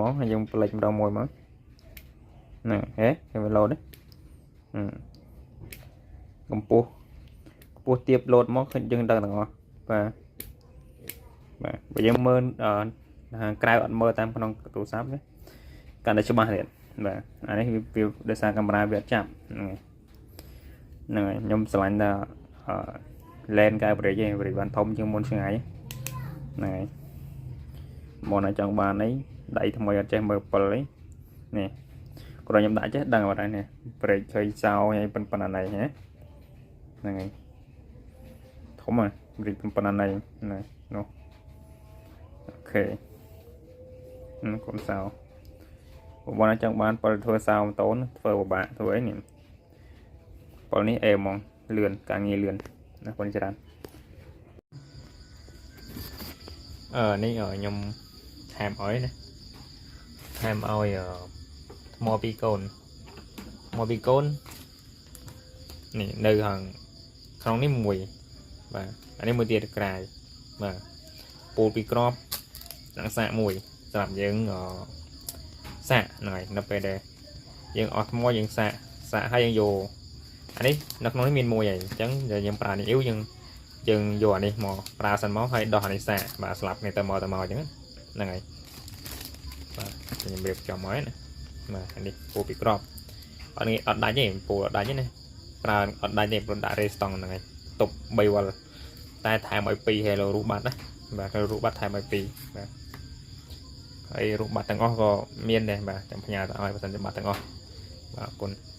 មកហើយយើងផ្លេចម្ដងមួយមកហ្នឹងហេគេវាលោតទេកម្ពស់កម្ពស់ទៀបលោតមកឃើញយើងដឹងទាំងអស់បាទបាទបើយើងមើលខាងក្រៅអត់មើលតាមក្នុងទូរស័ព្ទទេកាន់តែច្បាស់ទៀតបាទអានេះវាដោយសារកាមេរ៉ាវាអត់ចាប់ហ្នឹងហើយហ្នឹងហើយខ្ញុំស្រឡាញ់ថាអឺ lens កែបរិយឯងបរិយបានធំជាងមុនឆ្ងាយហ្នឹងហើយមុនឲ្យចង់បានអីដៃថ្មីអត់ចេះមើលពិលអីនេះគ្រាន់ខ្ញុំដាក់ចេះដឹងអត់ហើយនេះប្រេកឃើញសោហើយប៉ុណ្ណាណៃហ៎ហ្នឹងហើយធំហ៎បរិយប៉ុណ្ណាណៃណានោះOK កូនសោបងចង់បានពិលធ្វើសោម៉ូតូធ្វើពិបាកធ្វើអីនេះពិលនេះអេហ្មងលឿនការងារលឿនណាបងច្រើនអឺនេះខ្ញុំថែមអុយណាថែមឲ្យថ្មពីរកូនថ្មពីរកូននេះនៅខាងក្នុងនេះមួយបាទអានេះមួយទៀតក្រៅបាទពូលពីរក្របនិងសាកមួយសម្រាប់យើងសាកហ្នឹងហើយនៅពេលដែលយើងអស់ថ្មយើងសាកសាកហើយយើងយកអានេះនៅក្នុងនេះមានមួយហើយអញ្ចឹងយើងប្រើនេះអ៊ីវយើងយើងយកអានេះមកប្រើសិនមកហើយដោះអានេះសាកបាទស្លាប់គ្នាទៅមកទៅមកអញ្ចឹងហ្នឹងហើយបាទខ្ញុំរៀបចំមកណាបាទអានេះពូលពីរក្របអត់ងាយអត់ដាច់ទេពូលអត់ដាច់ទេណាប្រើអត់ដាច់ទេព្រោះដាក់រេស្តង់ហ្នឹងហើយទប់3វ៉ុលតែថែមឲ្យ2 Hello រូបបាត់ណាបាទរូបបាត់ថែមឲ្យ2បាទហើយរូបបាត់ទាំងអស់ក៏មានដែរបាទចាំផ្ញើទៅឲ្យបើសិនជាបាត់ទាំងអស់បាទអរគុណ។